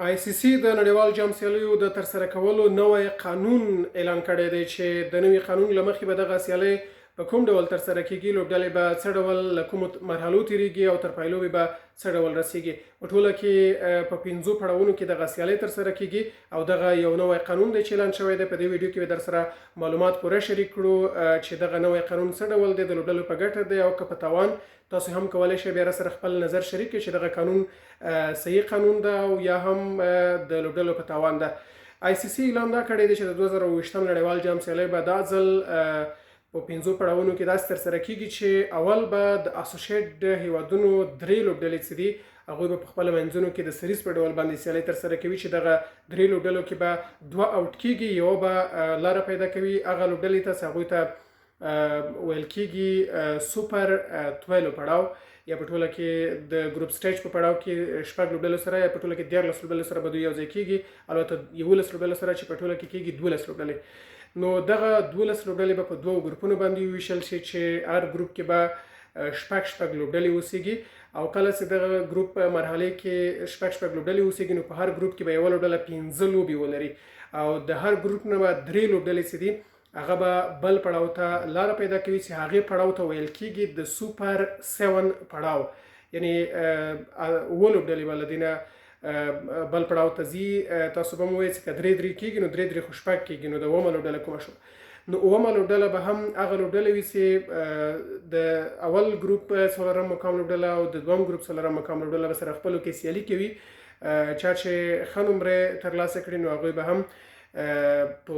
آی سي سي د نړیوال جام سیالیو د ترسره کولو نوی قانون اعلان کړی دی چې د نوي قانون له مخې به دغه سیالۍ په کوم ډول ترسره کیږي، لوبډلې به څه ډول له کومو مرحلو تیریږي او تر پایلوبې به څه ډول رسیږي. په ټوله کې په پنځو پړاوونو کې دغه سیالۍ ترسره کیږي او دغه یو نوی قانون دی چې اعلان شوی دی. په دې ویډیو کې به درسره معلومات پوره شریک کړو چې دغه نوی قانون څه ډول دی، د لوبډلو په ګټه دی او که په تاوان. تاسو هم کولای شئ بیا راسره خپل نظر شریک کړئ چې دغه قانون صحیح قانون ده او یا هم د لوبډلو په تاوان ده. آی سي سي اعلان دا کړی دی چې د 2020 نړیوال جام سیالۍ به دا ځل په پنځو پړاوونو کې داسې ترسره کیږي چې اول به د اسوشیټډ هیوادونو درې لوبډلې چې دي، هغوی به په خپل منځونو کې د سریز په ډول باندې سیالۍ ترسره کوي چې دغه درې لوبډلو کې به دوه اوټ کیږي، یوه به لاره پیدا کوي هغه لوبډلې ته چې هغوی ته ویل کیږي سوپر 12 پړاو، یا په ټوله کې د ګروپ سټیج په پړاو کې شپږ لوبډلو سره، یا په ټوله کې 13 لوبډلو سره به دوی یو ځای کیږي، البته 11 لوبډلو سره چې په ټوله کې کیږي 12 لوبډلې. نو دغه 12 لوبډلې به په دوو ګروپونو باندې وویشل شي چې هر ګروپ کې به شپږ شپږ لوبډلې اوسیږي، او کله چې دغه ګروپ مرحلې کې شپږ شپږ لوبډلې اوسیږي نو په هر ګروپ کې به یوه لوبډله پنځه لوبې ولري، او د هر ګروپ نه به درې لوبډلې چې دي هغه به بل پړاو ته لاره پیدا کوي چې هغې پړاو ته ویل کیږي د سوپر 7 پړاو، یعنی اووه لوبډلې به له دې نه بل پړاو ته ځي. تاسو به مو وایئ چې که درې درې کیږي نو درې درې خو شپږ کیږي، نو د اوومه لوبډله کومه شوه؟ نو اوومه لوبډله به هم هغه لوبډله وي چې د اول ګروپ څلورم مقام لوبډله او د دوم ګروپ څلورم مقام لوبډله به سره خپلو کې سیالي کوي. چا چې ښه نمرې ترلاسه کړي نو هغوی به هم په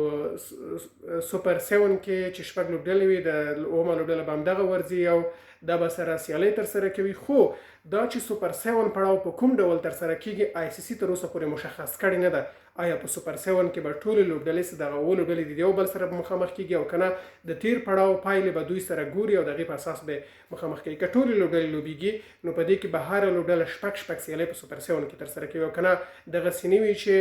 سوپر 7 کې چې شپږ لوبډلې وي د اوومه لوبډله به همدغه ورځي او دا به سره سیالۍ ترسره کوي. خو دا چې سوپر 7 پړاو په کوم ډول ترسره کیږي آی سي سي تر اوسه پورې مشخص کړې نه ده. آیا په سوپر 7 کې به ټولې لوبډلې چې دغه اووه لوبډلې دي یو بل سره به مخامخ کیږي او که نه د تیر پړاو پایلې به دوی سره ګوري او د هغې په اساس به مخامخ کوي. که ټولې لوبډلې لوبیږي نو په دې کې به هره لوبډله شپږ شپږ سیالۍ په سوپر 7 کې ترسره کوي، او که نه دغسې نه وي چې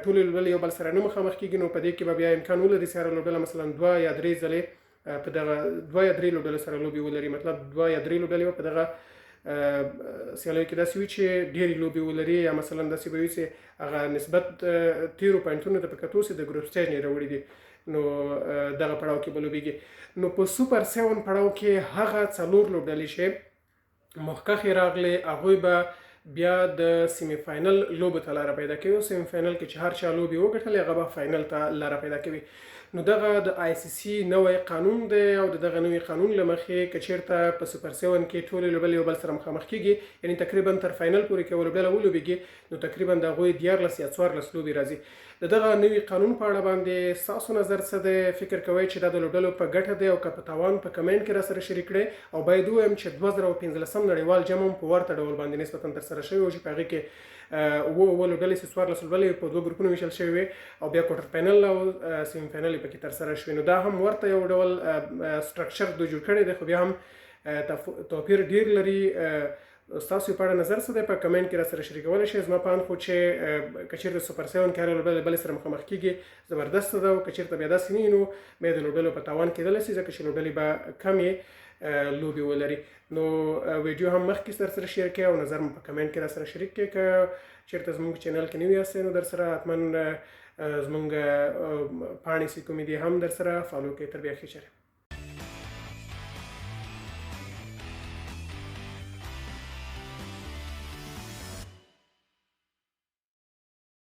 ټولې لوبډلې یو بل سره نه مخامخ کیږي نو په دې کې به بیا امکان ولري چې هره لوبډله مثلا دوه یا درې ځلې په دغه دوه یا درې لوبډلو سره لوبې ولري، مطلب دوه یا درې لوبډلې به په دغه سیالیو کې داسې وي چې ډېرې لوبې ولري، یا مثلا داسې به وي چې هغه نسبت تېرو پوینټونو ته په کتو چې د ګروپ سټیج نه یې راوړي دي نو دغه پړاو کې به لوبېږي. نو په سوپر 7 پړاو کې هغه څلور لوبډلې چې مخکښې راغلې هغوی به بیا د سیمي فاینل لوبو ته لاره پیدا کوي، او سیمي فاینل کې چې هر چا لوبې وګټلې هغه به فاینل ته لاره پیدا کوي. نو دغه د آی سي سي نوی قانون دی، او د دغه نوي قانون له مخې که چیرته په سوپر 7 کې ټولې لوبډلې یو بل سره مخامخ کیږي، یعنی تقریبا تر فاینل پورې که یوه لوبډله ولوبیږي نو تقریبا د هغوی 13 یا 14 لوبې راځي. د دغه نوي قانون په اړه باندې ستاسو نظر څه دی؟ فکر کوئ چې دا د لوبډلو په ګټه دی او که په تاوان؟ په کمنټ کې راسره شریک کړئ. او باید ووایم چې 2015 نړیوال جام هم په ورته ډول باندې نسبتا ترسره شوی و چې په هغې کې اووه اووه لوبډلې چې 14 لوبډلې په دوه ګروپونو ویشل شوې وې او بیا کوارټر فاینل او سیمي فاینل یې پکې ترسره شوې. نو دا هم ورته یو ډول سټرکچر دوی جوړ کړی دی، خو بیا هم توپیر ډیر لري. ستاسو په اړه نظر څه دی؟ په کمنټ کې راسره شریکولی شئ. زما په اند خو چې که چېرته سوپر 7 کې هره لوبډله بلې سره مخامخ کېږي زبردسته ده، او که چېرته بیا داسې نه وي نو بیا د لوبډلو په تاوان کېدلی شي، ځکه چې لوبډلې به کمې لوبې ولري. نو ویډیو هم مخکې درسره شیر کړئ او نظر مو په کمنټ کې راسره شریک کړئ. که چېرته زموږ چینل کې نوي یاستئ نو درسره حتما زموږ پاڼې چې کومې دي هم درسره فالو کړئ. تر بیا ښې چارې.